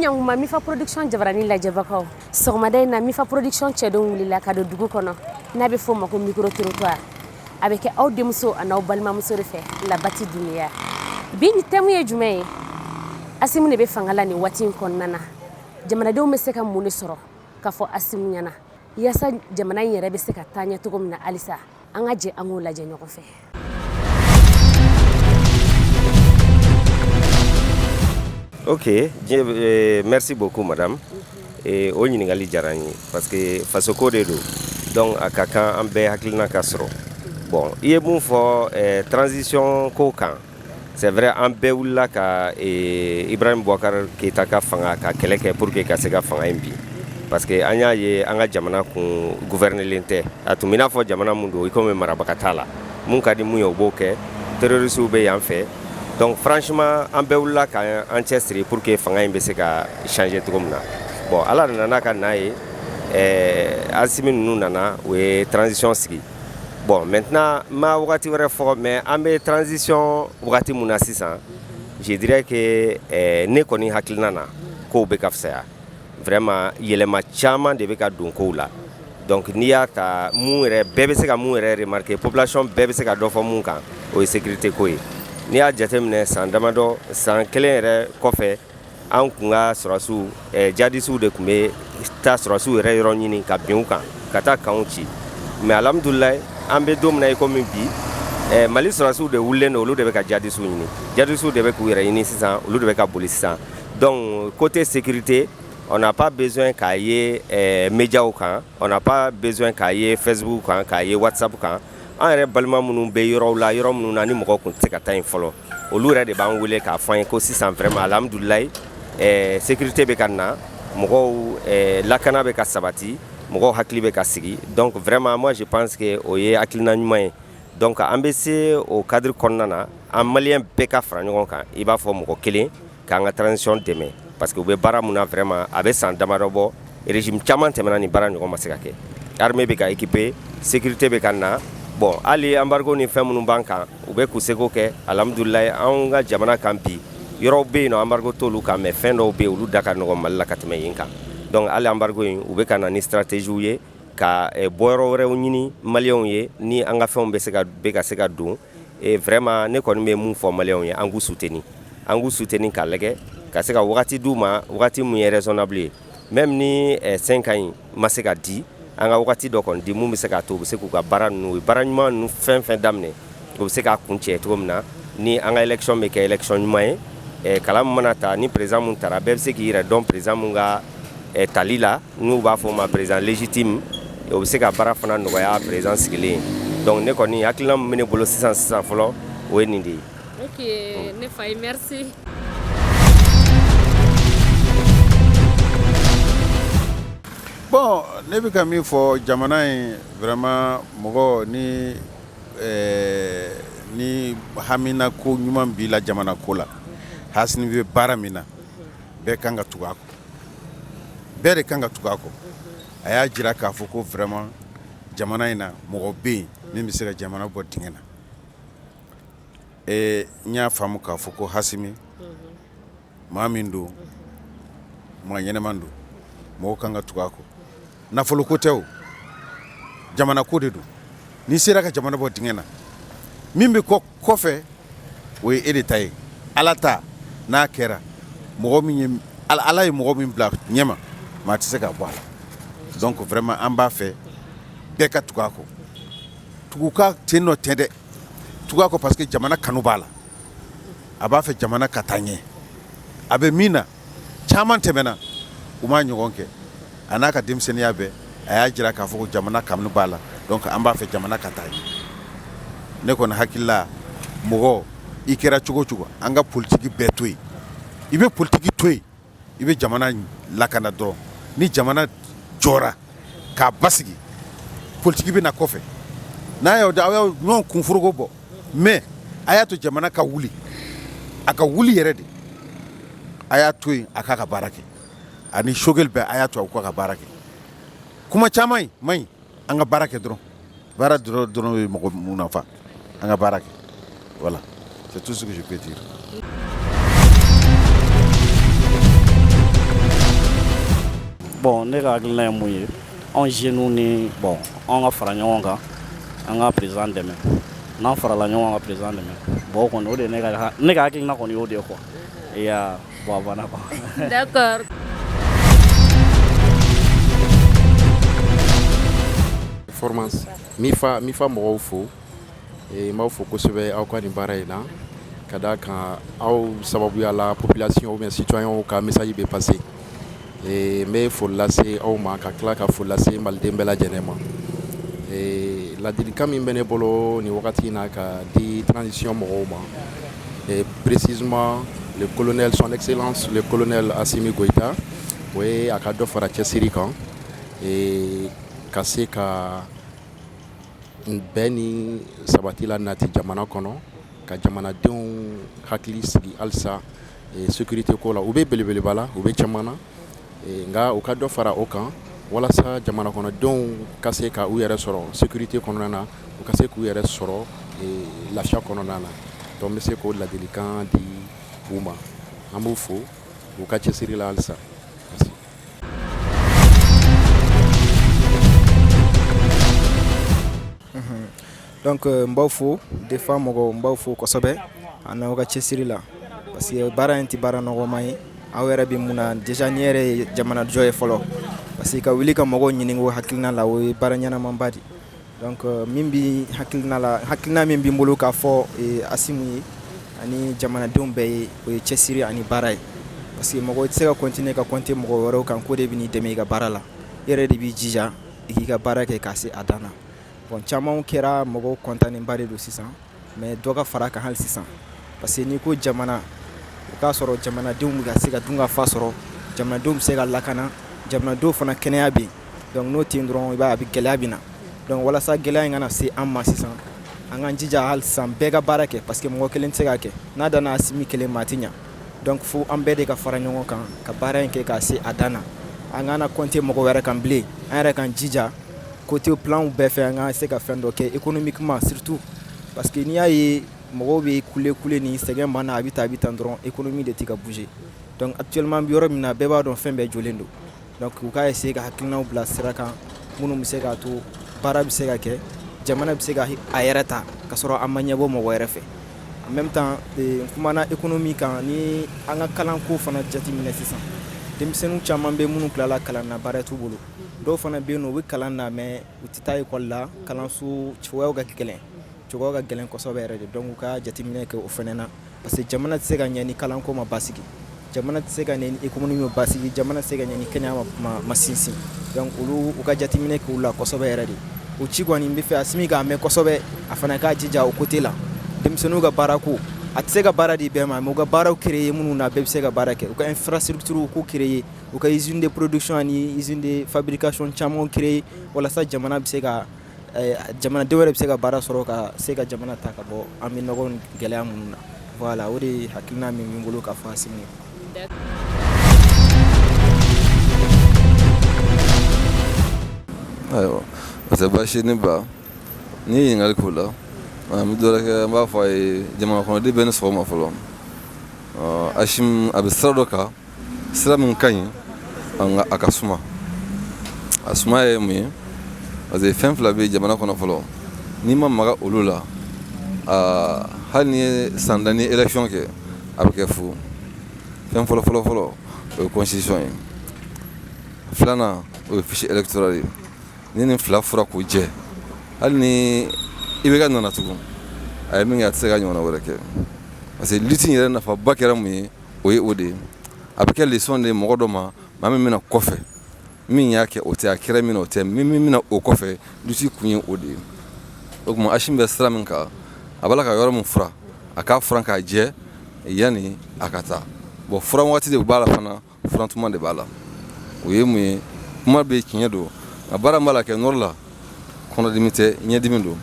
Ɲankuma Mifa Production jabarani lajɛbagaw, sɔgɔmada in na Mifa Production cɛdenw wulila ka don dugu kɔnɔ n'a bɛ f'o ma ko micro trottoir. A bɛ kɛ aw denmuso a n'aw balimamuso de fɛ, Labati Dunbiya. Bi ni thème ye jumɛn ye? Asimi de bɛ fanga la nin waati in kɔnɔna na. Jamanadenw bɛ se ka mun de sɔrɔ ka fɔ Asimi ɲɛna yaasa jamana in yɛrɛ bɛ se ka taa ɲɛ cogo min na halisa? An ka jɛ an k'o lajɛ ɲɔgɔn fɛ. Ok, merci beaucoup, madame. O ɲininkali diyara n ye parce que fasoko de don, donc a ka kan an bɛɛ hakilina ka sɔrɔ. Bon, i ye mun fɔ transition ko kan, c'est vrai, an bɛɛ wulila ka Ibrahim Boubacar Keita ka fanga ka kɛlɛ kɛ pour que ka se ka fanga in bin, parce que an y'a ye an ka jamana kun gouvernelen tɛ. A tun bɛ n'a fɔ jamana mun don, i komi marabaga t'a la, mun ka di mun ye, o b'o kɛ, terroristes bɛ yan fɛ. Donc franchement, an bɛɛ wulila ka an cɛ siri pour que fanga in bɛ se ka changer cogo min na. Bon, Ala nana n'a ka na ye, Asimi ninnu nana, u ye transition sigi. Bon, maintenant, n ma wagati wɛrɛ fɔ, mais an bɛ transition wagati mun na sisan, je dirais que ne kɔni hakilina na, kow bɛ ka fisaya vraiment. Yɛlɛma caman de bɛ ka don kow la. Donc n'i y'a ta, mun yɛrɛ bɛɛ bɛ se ka mun yɛrɛ remarquer, population bɛɛ bɛ se ka dɔ fɔ mun kan, o ye sécurité ko ye. N'i y'a jateminɛ, san damadɔ, san kelen yɛrɛ kɔfɛ, an kun ka sɔrɔsiw, jadisiw de tun bɛ taa sɔrɔsiw yɛrɛ yɔrɔ ɲini ka bin u kan, ka taa kanw ci. Mais alhamdulilayi, an bɛ don min na i komi bi, Mali sɔrɔsiw de wulilen don, olu de bɛ ka jadisiw ɲini, jadisiw de bɛ k'u yɛrɛ ɲini sisan, olu de bɛ ka boli sisan. Donc côté sécurité, on n'a pas besoin k'a ye médiaw kan, on n'a pas besoin k'a ye Facebook kan, k'a ye WhatsApp kan. An yɛrɛ balima minnu bɛ yɔrɔw la, yɔrɔ minnu na ni mɔgɔ tun tɛ se ka taa yen fɔlɔ, olu yɛrɛ de b'an wele k'a fɔ an ye ko sisan vraiment, alhamdulilayi, sécurité bɛ ka na, mɔgɔw lakana bɛ ka sabati, mɔgɔw hakili bɛ ka sigi. Donc vraiment, moi je pense que o ye hakilina ɲuman ye. Donc an bɛ se o cadre kɔnɔna na, an maliyɛn bɛɛ ka fara ɲɔgɔn kan, i b'a fɔ mɔgɔ kelen, k'an ka transition dɛmɛ, parce que u bɛ baara mun na vraiment, a bɛ san damadɔ bɔ, régime caman tɛmɛna, ni baara ɲɔgɔn ma se ka kɛ. Armée bɛ ka équiper, sécurité bɛ ka na. Bon, hali embargo ni fɛn minnu b'an kan, u bɛ k'u seko kɛ, alhamdulilayi. Anw ka jamana kan bi, yɔrɔw bɛ yen nɔ, embargo t'olu kan, mais fɛn dɔw bɛ yen, olu da ka nɔgɔn Mali la ka tɛmɛ yen kan. Donc hali embargo in, u bɛ ka na ni stratégie ye ka bɔyɔrɔ wɛrɛw ɲini maliyɛnw ye ni an ka fɛnw bɛ se ka bɛ ka se ka don. Et vraiment, ne kɔni bɛ mun fɔ maliyɛnw ye? An k'u soutenir, an k'u soutenir, k'a lajɛ ka se ka wagati d'u ma, wagati mun ye raisonnable ye. Même ni 5 ans in ma se ka di, an ka wagati dɔ kɔni di mun bɛ se k'a to u bɛ se k'u ka baara ninnu, u ye baara ɲuman ninnu fɛn fɛn daminɛ, u bɛ se k'a kun cɛ cogo min na, ni an ka élection bɛ kɛ élection ɲuman ye. Kalan min mana ta ni président mun taara, bɛɛ bɛ se k'i yɛrɛ dɔn président mun ka tali la, n'u b'a fɔ o ma président légitime, o bɛ se ka baara fana nɔgɔya président sigilen ye. Donc ne kɔni hakilina min bɛ ne bolo sisan sisan fɔlɔ, o ye nin de ye. Ok, ne fa ye, merci. Bon, ne bɛ ka min fɔ jamana in, vraiment, mɔgɔ ni ni hamina ko ɲuman b'i la jamana ko la, Asimi bɛ baara min na, bɛɛ kan ka tugu a kɔ, bɛɛ de kan ka tugu a kɔ. A y'a jira k'a fɔ ko vraiment, jamana in na, mɔgɔ bɛ yen min bɛ se ka jamana bɔ dingɛ na. N y'a faamu k'a fɔ ko Asimi, maa min don, maa ɲɛnɛman don, mɔgɔw kan ka tugu a kɔ. Nafolo ko tɛ o, jamana ko de don. N'i sera ka jamana bɔ dingɛ na, min bɛ kɔ kɔfɛ, o ye e de ta ye. Ala ta n'a kɛra mɔgɔ min ye, Ala ye mɔgɔ min bila ɲɛma, maa tɛ se ka bɔ a la. Donc vraiment, an b'a fɛ bɛɛ ka tugu a kɔ. Tugu ka ten nɔ tɛ dɛ, tugu a kɔ parce que jamana kanu b'a la, a b'a fɛ jamana ka taa ɲɛ. A bɛ min na, caman tɛmɛna, u m'a ɲɔgɔn kɛ. A n'a ka denmisɛnninya bɛɛ, a y'a jira k'a fɔ ko jamana kanu b'a la. Donc an b'a fɛ jamana ka taa ɲɛ. Ne kɔni hakilila, mɔgɔ i kɛra cogo cogo, an ka politiki bɛɛ to yen, i bɛ politiki to yen, i bɛ jamana lakana dɔrɔn. Ni jamana jɔra k'a basigi, politiki bɛ na kɔfɛ. N'a y'aw da, aw y'aw ɲɔgɔn kunforoko bɔ, mais a y'a to jamana ka wuli, a ka wuli yɛrɛ de. A y'a to yen, a k'a ka baara kɛ. Ani Choguel bɛɛ, a y'a to a k'a ka baara kɛ. Kuma caman in man ɲi, an ka baara kɛ dɔrɔn. Baara dɔrɔn dɔrɔn bɛ mɔgɔ mun nafa, an ka baara kɛ. Voilà, c'est tout ce que je peux dire. Bon, ne ka hakilina ye mun ye, anw jeunes ni, bon, anw ka fara ɲɔgɔn kan, an ka président dɛmɛ. N'an farala ɲɔgɔn kan ka président dɛmɛ, bon, o kɔni, o de ye ne ka hakilina kɔni y'o de ye quoi. Ya, bon, a banna quoi. D'accord. Performance MIFA, MIFA mɔgɔw fo, n b'aw fo kosɛbɛ aw ka nin baara in na, ka d'a kan aw sababuya la, population ou bien citoyen ka message bɛ passer. N bɛ foli lase aw ma, ka tila ka foli lase maliden bɛɛ lajɛlen ma. Ladilikan min bɛ ne bolo nin wagati in na ka di transition mɔgɔw ma, précisément le colonel, son excellence le colonel Assimi Goïta, o ye a ka dɔ fara cɛsiri kan ka se ka bɛn ni sabati la nati jamana kɔnɔ, ka jamanadenw hakili sigi halisa sécurité ko la. U bɛ belebeleba la, u bɛ caman na, nka u ka dɔ fara o kan walasa jamana kɔnɔdenw ka se ka u yɛrɛ sɔrɔ sécurité kɔnɔna na, u ka se k'u yɛrɛ sɔrɔ lafiya kɔnɔna na. Donc n bɛ se k'o ladilikan di u ma. An b'u fo u ka cɛsiri la halisa. Merci. Donc n b'aw fo, DEFA mɔgɔw, n b'aw fo kosɛbɛ a n'aw ka cɛsiri la, parce que baara in tɛ baara nɔgɔman ye. Aw yɛrɛ bɛ mun na déjà, ni yɛrɛ ye jamana jɔ ye fɔlɔ, parce que ka wuli ka mɔgɔw ɲininka o hakilina la, o ye baara ɲɛnamanba de. Donc min bɛ hakilina la, hakilina min bɛ n bolo k'a fɔ Assimi ye ani jamanadenw bɛɛ ye, o ye cɛsiri ani baara ye, parce que mɔgɔ tɛ se ka continuer ka compter mɔgɔ wɛrɛw kan ko de bɛ n'i dɛmɛ i ka baara la. I yɛrɛ de b'i jija i k'i ka baara kɛ k'a se a dan na. Bon, caman kɛra, mɔgɔw kɔntanenba de don sisan, mais dɔ ka fara a kan hali sisan, parce que n'i ko jamana, o k'a sɔrɔ jamanadenw bɛ ka se ka dun ka fa sɔrɔ, jamanadenw bɛ se ka lakana, jamanadenw fana kɛnɛya bɛ yen. Donc n'o tɛ yen dɔrɔn, i b'a ye a bɛ gɛlɛya bɛ na. Donc walasa gɛlɛya in kana se an ma sisan, an k'an jija hali sisan, bɛɛ ka baara kɛ, parce que mɔgɔ kelen tɛ se k'a kɛ. N'a danna Assimi kelen ma, a tɛ ɲa. Donc fo an bɛɛ de ka fara ɲɔgɔn kan ka baara in kɛ k'a se a dan na. An kana compter mɔgɔ wɛrɛ kan bilen, an yɛrɛ k'an jija côté plan bɛɛ fɛ, an ka se ka fɛn dɔ kɛ économiquement surtout, parce que n'i y'a ye mɔgɔw bɛ kule kule ni sɛgɛn banna, a bɛ tan, a bɛ tan dɔrɔn, économie de tɛ ka bouger. Donc actuellement, an bɛ yɔrɔ min na, bɛɛ b'a dɔn fɛn bɛɛ jɔlen don. Donc u k'a essayer ka hakilinaw bila sira kan minnu bɛ se k'a to baara bɛ se ka kɛ, jamana bɛ se ka a yɛrɛ ta ka sɔrɔ an ma ɲɛbɔ mɔgɔ wɛrɛ fɛ. En même temps, n kumana économie kan, ni an ka kalanko fana jateminɛ sisan, denmisɛnnin caman bɛ minnu tilala kalan na, baara t'u bolo. Dɔw fana bɛ yen nɔ, u bɛ kalan na, mais u tɛ taa école la, kalanso cogoyaw ka gɛlɛn, cogoyaw ka gɛlɛn kosɛbɛ yɛrɛ de. Donc u ka jateminɛ kɛ o fana na, parce que jamana tɛ se ka ɲɛ ni kalanko ma basigi, jamana tɛ se ka ɲɛ ni économie ma basigi, jamana tɛ se ka ɲɛ ni kɛnɛya ma sinsin. Donc olu, u ka jateminɛ kɛ u la kosɛbɛ yɛrɛ de. O ci kɔni, n bɛ fɛ Assimi k'a mɛn kosɛbɛ, a fana k'a jija o côté la. Denmisɛnninw ka baarako, a tɛ se ka baara di bɛɛ ma, mais u ka baaraw créer minnu na bɛɛ bɛ se ka baara kɛ, u ka infrastructure k'u créer, u ka usine de production ani usine de fabrication caman créer, walasa jamana bɛ se ka, jamanadenw yɛrɛ bɛ se ka baara sɔrɔ, ka se ka jamana ta ka bɔ an bɛ nɔgɔ gɛlɛya minnu na. Voilà, o de ye hakilina min bɛ n bolo ka fɔ Assimi ye. Ayiwa, o tɛ baasi ne ba. N'i ye ɲininkali k'o la, an bɛ dɔ wɛrɛ kɛ. N b'a fɔ a ye, jamana kɔnɔden bɛɛ ni sɔgɔma fɔlɔ. Assimi a bɛ sira dɔ kan, sira min ka ɲi, nka a ka suma. A suma ye mun ye? Parce que fɛn fila bɛ jamana kɔnɔ fɔlɔ, n'i ma maga olu la, hali ni ye san tan ni élection kɛ, a bɛ kɛ fu. Fɛn fɔlɔ fɔlɔ fɔlɔ, o ye constitution ye. Filanan, o ye fichier électoral ye. Ni nin fila fɔra k'u jɛ, hali ni IBK nana tugun, a ye min kɛ, a tɛ se ka ɲɔgɔnna wɛrɛ kɛ, parce que lutte in yɛrɛ nafaba kɛra mun ye? O ye o de ye. A bɛ kɛ leçon de ye mɔgɔ dɔ ma, maa min bɛna kɔfɛ. Min y'a kɛ, o tɛ a kɛra min na, o tɛ min bɛna o kɔfɛ. Lutte kun ye o de ye. O tuma, Assimi bɛ sira min kan, a b'a la ka yɔrɔ min furan, a k'a furan k'a jɛ yanni a ka taa. Bon, furan waati de b'a la fana, furantuma de b'a la. O ye mun ye? Kuma bɛ tiɲɛ don, nka baara min b'a la kɛ nord la, kɔnɔdimi tɛ, ɲɛdimi don,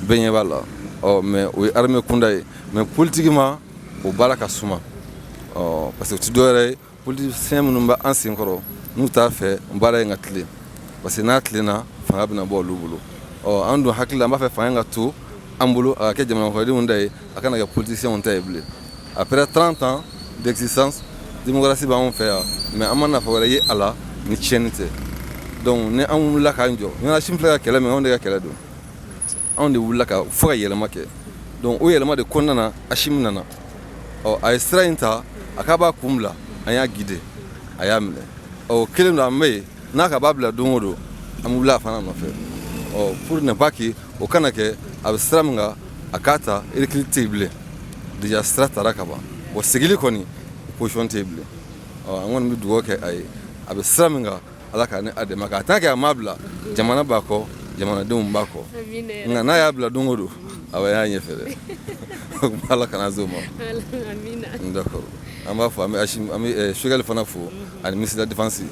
bɛɛ ɲɛ b'a la. Ɔ, mais o ye armée kunda ye, mais politiquement o baara ka suma. Ɔ, parce que o tɛ dɔwɛrɛ ye, politicien minnu bɛ an sen kɔrɔ, n'u t'a fɛ baara in ka tilen, parce que n'a tilenna, fanga bɛna bɔ olu bolo. Ɔ, an dun hakili la, an b'a fɛ fanga in ka to an bolo, a ka kɛ jamana kɔnɔdenw ta ye, a kana kɛ politiciens ta ye bilen. Après 30 ans d'existence, démocratie b'anw fɛ yan, mais an ma nafa wɛrɛ ye a la. Ni tiɲɛni tɛ. Donc ni an wulila k'an jɔ, ɲɔgɔn Asimi filɛ ka kɛlɛ min, anw de ka kɛlɛ don. Anw de wulila ka fo ka yɛlɛma kɛ. Donc o yɛlɛma de kɔnɔna na, Asimi nana. Ɔ, a ye sira in ta, a k'a b'a kun bila, an y'a guider, a y'a minɛ. Ɔ, kelen don, an bɛ yen n'a ka b'a bila don o don, an bɛ wuli a fana nɔfɛ. Ɔ, pour ne pas que o kana kɛ, a bɛ sira min kan, a k'a ta, recul tɛ yen bilen. Déjà sira tara ka ban. Bon, sigili kɔni position tɛ yen bilen. Ɔ, an kɔni bɛ dugawu kɛ a ye, a bɛ sira min kan, Ala k'a ni a dɛmɛ k'a tant que a m'a bila, jamana b'a kɔ, jamanadenw b'a kɔ. Nka n'a y'a bila don o don, a bɛ y'a ɲɛfɛ dɛ. Ala kana se o ma. D'accord, an b'a fɔ, an bɛ Asimi, an bɛ Choguel fana fo ani ministre de la défense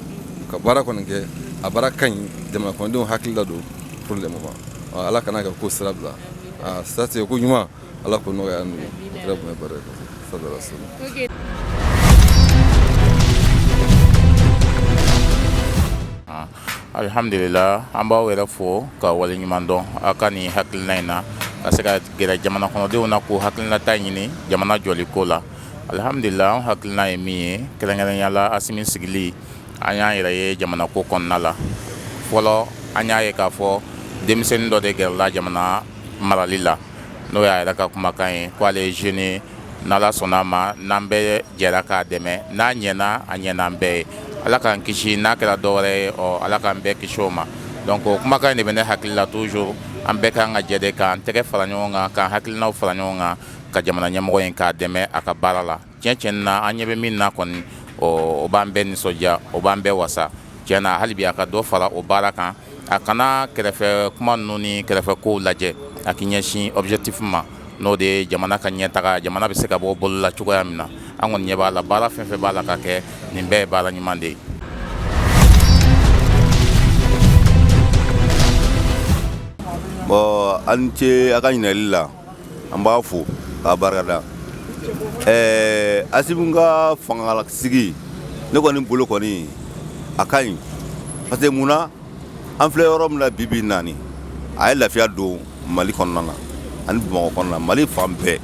ka baara kɔni kɛ. A baara ka ɲi, jamana kɔnɔdenw hakili la don pour le moment. Ala kana kɛ ko sira bila, a sira tigɛ ko ɲuman, Ala k'o nɔgɔya an ye. Kira bonya barika sallallahu alaihi wasallam. Alihamdulila, an b'aw yɛrɛ fo ka waleɲuman dɔn aw ka nin hakilina in na, ka se ka gɛrɛ jamana kɔnɔdenw na k'u hakilinata ɲini jamana jɔli ko la. Alihamdulila, an hakilina ye min ye, kɛrɛnkɛrɛnya la Asimi sigili, an y'an yɛrɛ ye jamana ko kɔnɔna la. Fɔlɔ, an y'a ye k'a fɔ denmisɛnnin dɔ de gɛrɛla jamana marali la, n'o y'a yɛrɛ ka kumakan ye ko ale ye jeune ye. N'Ala sɔnna a ma, n'an bɛɛ jɛra k'a dɛmɛ, n'a ɲɛna, a ɲɛna an bɛɛ ye. Ala k'an kisi n'a kɛra dɔwɛrɛ ye, ɔ, Ala k'an bɛɛ kisi o ma. Donc o kumakan in de bɛ ne hakili la toujours. An bɛɛ kan ka jɛ de k'an tɛgɛ fara ɲɔgɔn kan, k'an hakilinaw fara ɲɔgɔn kan, ka jamana ɲɛmɔgɔ in k'a dɛmɛ a ka baara la. Tiɲɛ tiɲɛ na, an ɲɛ bɛ min na kɔni, o b'an bɛɛ nisɔndiya, o b'an bɛɛ wasa. Tiɲɛ na, hali bi a ka dɔ fara o baara kan, a kana kɛrɛfɛ kuma ninnu ni kɛrɛfɛ kow lajɛ, a k'i ɲɛsin objectif ma, n'o de ye jamana ka ɲɛtaga, jamana bɛ se ka bɔ bolo la cogoya min na. An kɔni ɲɛ b'a la, baara fɛn fɛn b'a la ka kɛ, nin bɛɛ ye baara ɲuman de ye. Bon, aw ni ce a ka ɲininkali la. An b'a fo k'a barikada. Asimi ka fanga sigi, ne kɔni bolo kɔni, a ka ɲi, parce que mun na, an filɛ yɔrɔ min na bi bi naani, a ye lafiya don Mali kɔnɔna na ani Bamakɔ kɔnɔna, Mali fan bɛɛ.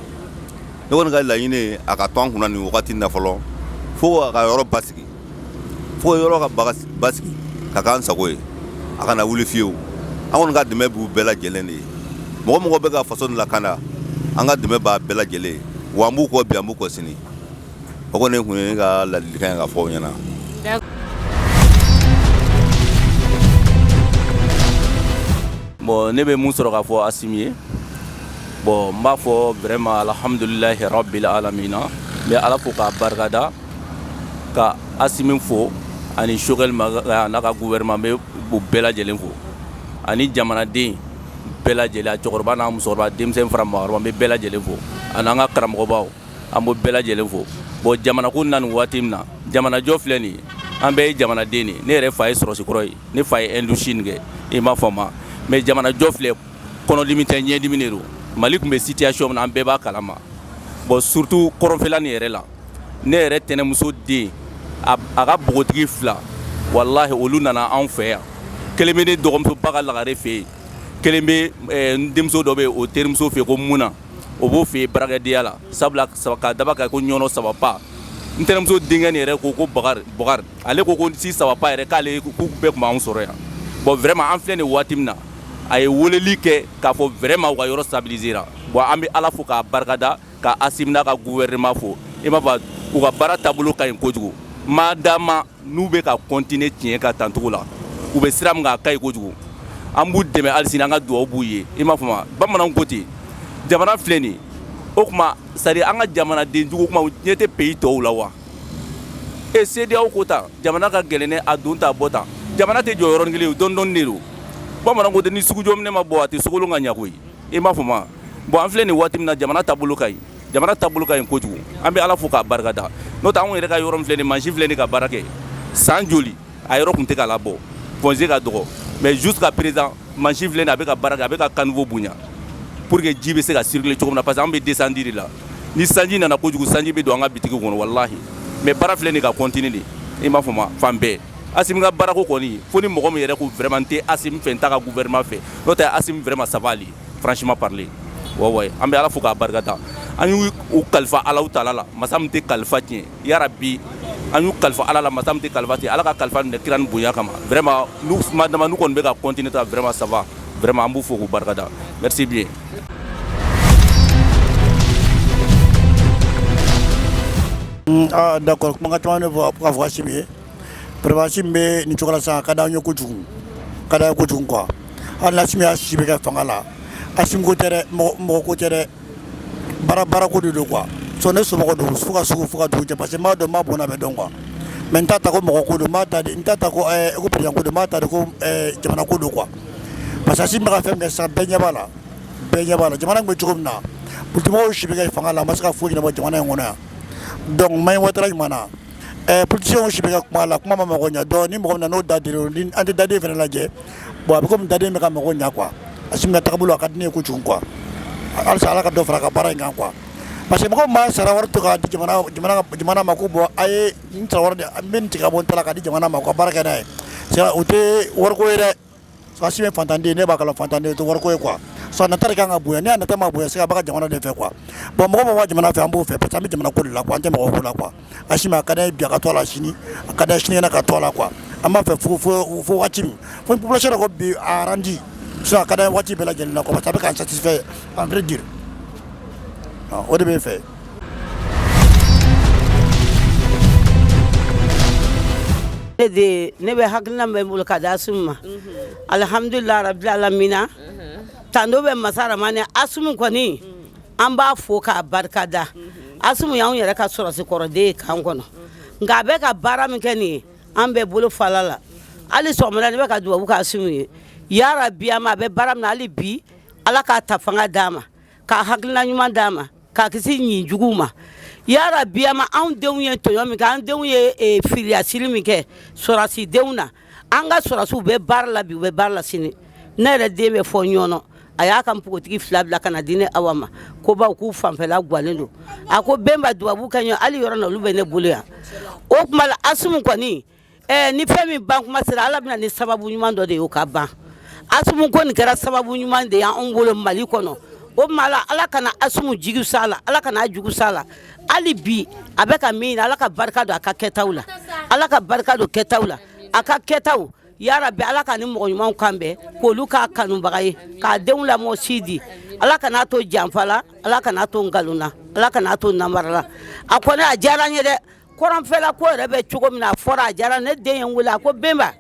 Ne kɔni ka laɲini ye a ka to an kunna nin wagati na fɔlɔ, fo a ka yɔrɔ basigi, fo yɔrɔ ka basigi ka k'an sago ye. A kana wuli fiyewu. An kɔni ka dɛmɛ b'u bɛɛ lajɛlen de ye. Mɔgɔ mɔgɔ bɛ ka faso lakana, an ka dɛmɛ b'a bɛɛ lajɛlen ye, wa an b'u kɔ bi, an b'u kɔ sini. O kɔni tun ye ne ka ladilikan ye ka fɔ aw ɲɛna. Bon, ne bɛ mun sɔrɔ k'a fɔ Asimi ye? Bon, n b'a fɔ vraiment alhamdulilahi rabbil alamina. N bɛ Ala fo k'a barikada, ka Asimi fo ani Choguel Maïga n'a ka gouvernement. N bɛ u bɛɛ lajɛlen fo ani jamanaden bɛɛ lajɛlen, a cɛkɔrɔba n'a musokɔrɔba, denmisɛn fara maakɔrɔba, n bɛ bɛɛ lajɛlen fo, ani an ka karamɔgɔbaw, an b'o bɛɛ lajɛlen fo. Bon, jamana ko na nin waati min na, jamanajɔ filɛ nin ye, an bɛɛ ye jamanaden de ye. Ne yɛrɛ fa ye sɔrɔsikɔrɔ ye, ne fa ye Indochine kɛ, i m'a faamu. Mais jamanajɔ filɛ, kɔnɔdimi tɛ, ɲɛdimi de don. Mali tun bɛ situation min na, an bɛɛ b'a kalama. Bon, surtout kɔrɔnfɛla nin yɛrɛ la, ne yɛrɛ tɛnɛmuso den, a ka npogotigi fila, walahi, olu nana anw fɛ yan. Kelen bɛ ne dɔgɔmuso ba ka lagare fɛ yen, kelen bɛ n denmuso dɔ bɛ yen, o terimuso fɛ yen ko Muna, o b'o fɛ yen baarakɛdenya la. Sabula k'a daba kan ko ɲɔnɔ saba pa, n tɛnɛmuso denkɛ nin yɛrɛ ko ko Bakari Bakari, ale ko ko si saba pa yɛrɛ, k'ale k'u bɛɛ tun b'anw sɔrɔ yan. Bon, vraiment, an filɛ nin waati min na, a ye weleli kɛ k'a fɔ vraiment u ka yɔrɔ stabiliser ra. Bon, an bɛ Ala fo k'a barikada, ka Asimi n'a ka gouvernement fo. I m'a fɔ, u ka baara taabolo ka ɲi kojugu. Madama n'u bɛ ka continuer tiɲɛ ka tancogo la, u bɛ sira min kan, a ka ɲi kojugu. An b'u dɛmɛ hali sini, an ka dugawu b'u ye, i m'a faamu. Bamananw ko ten, jamana filɛ nin o tuma, c'est à dire an ka jamanaden jugu kuma, ɲɛ tɛ pays tɔw la wa. E CEDEAO ko tan, jamana ka gɛlɛn dɛ, a don ta bɔ tan, jamana tɛ jɔ yɔrɔnin kelen, dɔɔni dɔɔni de don. Bamananw ko ten, ni sugujɔminɛ ma bɔ, a tɛ sogolon ka ɲɛ koyi, i m'a faamu. Bon, an filɛ nin waati min na, jamana taabolo ka ɲi, jamana taabolo ka ɲi kojugu. An bɛ Ala fo k'a barikada. N'o tɛ, anw yɛrɛ ka yɔrɔ min filɛ nin, mansin filɛ nin ka baara kɛ san joli, a yɔrɔ tun tɛ ka labɔ, foncier ka dɔgɔ. Mais jusqu'à présent, mansin filɛ nin, a bɛ ka baara kɛ, a bɛ ka caniveau bonya pour que ji bɛ se ka circuler cogo min na, parce que an bɛ descente de la. Ni sanji nana kojugu, sanji bɛ don an ka bitigi kɔnɔ, walahi. Mais baara filɛ nin ka continuer de, i m'a faamu, fan bɛɛ. Asimi ka baarako kɔni, fo ni mɔgɔ min yɛrɛ ko vraiment n tɛ Asimi fɛ, n t'a ka gouvernement fɛ. N'o tɛ, Asimi vraiment, ça va aller, franchement parler. Ouais ouais, an bɛ Ala fo k'a barikada. An y'u kalifa Alahu taala la, masa min tɛ kalifa tiɲɛ. Yarabi. An y'u kalifa Ala la, masa min tɛ kalifa tigɛ, Ala ka kalifa minɛ kira ni bonya kama. Vraiment, n'u ma dama, n'u kɔni bɛ ka continuer ta, vraiment ça va. Vraiment, an b'u fo k'u barikada. Merci bien. Ah d'accord, kumakan caman bɛ fɔ k'a fɔ Asimi ye. Vraiment, Asimi bɛ nin cogo la sisan, a ka d'an ye kojugu, ka d'an ye kojugu quoi. Hali n'Asimi y'a si bɛɛ kɛ fanga la, Asimi ko tɛ dɛ, mɔgɔ ko tɛ dɛ, baara baarako de don quoi. So ne somɔgɔ don fo ka sugu fo ka dugu jɛ, parce que n b'a dɔn, n b'a bɔnna bɛ dɔn quoi. Mais n t'a ta ko mɔgɔ ko don, n b'a ta n t'a ta ko ko président ko don, n b'a ta de ko jamana ko don quoi. Parce que Asimi bɛ ka fɛn min kɛ sisan, bɛɛ ɲɛ b'a la, bɛɛ ɲɛ b'a la. Jamana in bɛ cogo min na, politimɔgɔw si bɛ kɛ fanga la, a ma se ka foyi ɲɛnabɔ jamana in kɔnɔ yan. Donc Mahi Ouattara ɲuman na, politiciens si bɛ kɛ kuma la, kuma ma mago ɲɛ. Donc ni mɔgɔ min na n'o da dir'o, ni an tɛ daden fana lajɛ, bon a bɛ komi daden bɛ ka mago ɲɛ quoi. Asimi ka taabolo a ka di ne ye kojugu quoi. Halisa Ala ka dɔ fara a ka baara in kan quoi. Parce que mɔgɔ min b'a sara wari to k'a di jamana jamana jamana ma, ko bon, a ye n sara wari di, n bɛ nin tigɛ ka bɔ n ta la k'a di jamana ma, u ka baara kɛ n'a ye, o tɛ wariko ye dɛ. Asimi ye fantanden, ne b'a kalama, fantanden tɛ wariko ye quoi. So a nata de kan ka bonya. Ni a nata ma bonya, se a b'a ka jamana de fɛ quoi. Bon, mɔgɔ mɔgɔ b'a jamana fɛ, an b'o fɛ, parce que an bɛ jamana ko de la quoi, an tɛ mɔgɔ ko la quoi. Asimi, a ka d'an ye bi a ka to a la, sini a ka d'an ye, sinikɛnɛ ka to a la quoi. An b'a fɛ fo fo fo waati min fo population yɛrɛ ko bi a rendu sinon, a ka d'an ye waati bɛɛ lajɛlen na quoi, parce que a bɛ k'an satisfait en vrai dire, o de bɛ n fɛ. Ne de, ne bɛ hakilina min bɛ n bolo ka di Asimi ma, alihamudulila rabil alamina, tando bɛ masa ramani. Asimi kɔni, an b'a fo k'a barika da. Asimi y'anw yɛrɛ ka sɔrɔsi kɔrɔden ye kan kɔnɔ, nka a bɛ ka baara min kɛ nin ye, an bɛ bolo fala la. Hali sɔgɔmada ne bɛ ka dubabu kɛ Asimi ye, yarabi a ma, a bɛ baara min na hali bi, Ala k'a ta fanga d'a ma, k'a hakilina ɲuman d'a ma, k'a kisi ɲin juguw ma, yarabi a ma. Anw denw ye tɔɲɔ min kɛ, an denw ye filiyasiri min kɛ sɔrɔsi denw na, an ka sɔrɔsiw bɛ baara la bi, u bɛ baara la sini. Ne yɛrɛ den bɛ fɔ ɲɔnɔ, a y'a ka npogotigi fila bila ka na di ne Awa ma, ko baw k'u fanfɛla gwalen don. A ko Benba, dubabu kɛ ɲɔ hali yɔrɔ na, olu bɛ ne bolo yan. O tuma la, Asimi kɔni, ni fɛn min ban kuma sera, Ala bɛna ni sababu ɲuman dɔ de ye o ka ban. Asimi ko nin kɛra sababu ɲuman de ye anw bolo Mali kɔnɔ. O tuma la, Ala kana Asimi jigi sa la, Ala kana a jugu sa la. Hali bi a bɛ ka min ɲini, Ala ka barika don a ka kɛtaw la, Ala ka barika don kɛtaw la, a ka kɛtaw, yarabi Ala ka ni mɔgɔ ɲumanw kan bɛn, k'olu k'a kanubaga ye, k'a denw lamɔ si di. Ala kana to janfa la, Ala kana to nkalon na, Ala kana to namara la. A kɔni a diyara n ye dɛ. Kɔrɔnfɛla ko yɛrɛ bɛ cogo min na, a fɔra, a diyara ne den ye. N wele, a ko Benba,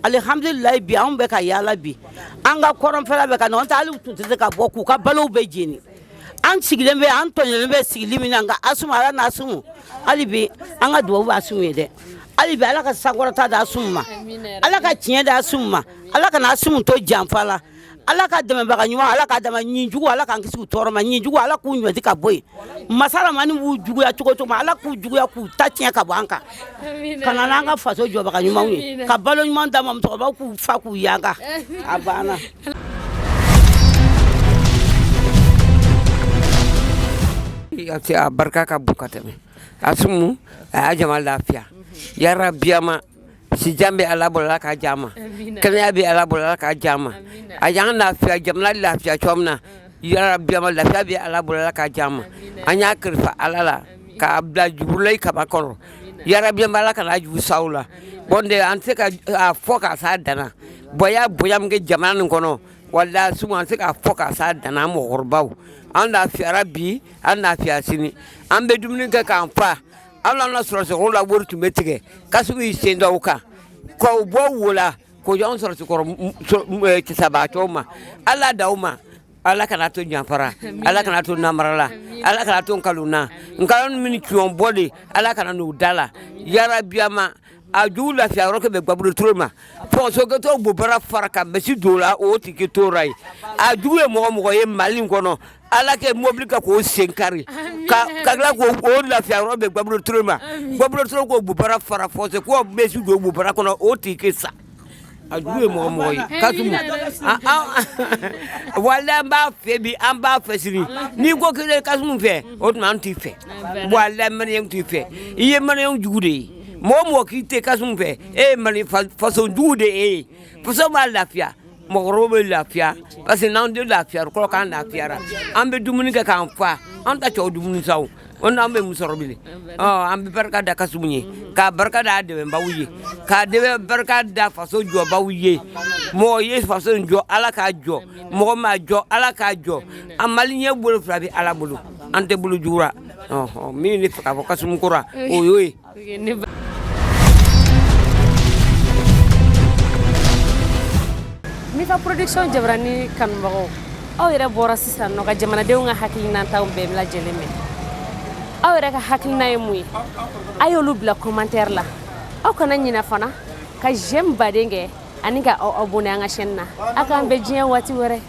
alihamdulilayi, bi anw bɛ ka yaala bi, an ka kɔrɔnfɛla bɛ ka nɔ tɛ, hali tun tɛ se ka bɔ k'u ka balow bɛ jeni. An sigilen bɛ, an tɔɲɔlen bɛ sigili min na, nka Asimi, Ala na Asimi, hali bi an ka dugawu bɛ Asimi ye dɛ. Hali bi Ala ka sankɔrɔta di Asimi ma, Ala ka tiɲɛ di Asimi ma, Ala kana Asimi to janfa la. Ala ka dɛmɛbaga ɲuman, Ala ka dama ɲin jugu, Ala k'an kisi u tɔɔrɔ ma. Ɲin jugu, Ala k'u ɲɔti ka bɔ yen. Masa ramani b'u juguya cogo cogo ma, Ala k'u juguya k'u ta tiɲɛ ka bɔ an kan, ka na n'an ka faso jɔbaga ɲumanw ye, ka balo ɲuman d'an ma, musokɔrɔbaw k'u fa k'u yanga. A banna. A barika ka bon ka tɛmɛ. Asimi a y'a jama lafiya, yarabiyama. Sijan bɛ Ala bolo, Ala k'a diya ma. Kɛnɛya bɛ Ala bolo, Ala k'a diya ma. A y'an lafiya, jamana lafiya cogo min na, yarabiyama, lafiya bɛ Ala bolo, Ala k'a diya ma. An y'a kalifa Ala la k'a bila juburulayi kaba kɔrɔ, yarabiyama, Ala kana jugu sa la. Bon de, an tɛ se ka a fɔ k'a s'a danna. Bonya bonya min kɛ jamana nin kɔnɔ, walahi Asimi, an tɛ se k'a fɔ k'a s'a danna. An mɔgɔkɔrɔbaw, an lafiyara bi, an lafiya sini, an bɛ dumuni kɛ k'an fa. Hali an ka sɔrɔsikɔrɔw la, wari tun bɛ tigɛ, Kasimi y'i sen da o kan k'o bɔ wo la k'o di anw sɔrɔsikɔrɔ kisabaatɔw ma. Ala d'aw ma, Ala kana to janfara, Ala kana to namarala, Ala kana to nkalon na, nkalon min tiɲɛ bɔ de, Ala kana n'u da la, yarabiyama. A jugu lafiya yɔrɔ kɛ bɛ Gbabudo Ture ma, fɔsokɛtɔ bobara fara ka misi don la, o tigi tora yen. A jugu ye mɔgɔ mɔgɔ ye Mali in kɔnɔ, Ala kɛ mobili ka k'o sen kari ka tila k'o lafiya yɔrɔ bɛ Gbabudo Ture ma. Gbabudo Ture k'o bobara fara fɔsɛ k'o misi don bobara kɔnɔ, o tigi sa. A jugu ye mɔgɔ mɔgɔ ye, Kasimu, walahi, an b'a fɛ bi, an b'a fɛ sini. N'i ko k'i tɛ Kasimu fɛ, o tuma an t'i fɛ. Walahi, maliyɛnw t'i fɛ, i ye maliyɛnw jugu de ye. Mɔgɔ mɔgɔ k'i tɛ Kasimu fɛ, e ye mali faso jugu de ye. E ye faso b'a lafiya, mɔgɔkɔrɔbaw bɛ lafiya, parce que n'an den lafiyara, kɔrɔ k'an lafiyara. An bɛ dumuni kɛ k'an fa, an ta cɛw dumuni sa o. O n'an bɛ mun sɔrɔ bilen? An bɛ barika da Kasimu ye, k'a barika da a dɛmɛbaw ye, k'a barika da faso jɔbaw ye. Mɔgɔ ye faso in jɔ, Ala k'a jɔ. Mɔgɔ m'a jɔ, Ala k'a jɔ. An maliyɛn bolo fila bɛ Ala bolo, an tɛ bolo jugu la. Min ne fɛ k'a fɔ Kasimu ko ra, o y'o ye. Mifa production jabarani kanubagaw, aw yɛrɛ bɔra sisan nɔ ka jamanadenw ka hakilinataw bɛɛ lajɛlen mɛn. Aw yɛrɛ ka hakilina ye mun ye? A y'olu bila commentaire la. Aw kana ɲina fana ka j'aime baden kɛ ani ka aw abonné an ka chaîne na. Aw k'an bɛn diɲɛ waati wɛrɛ.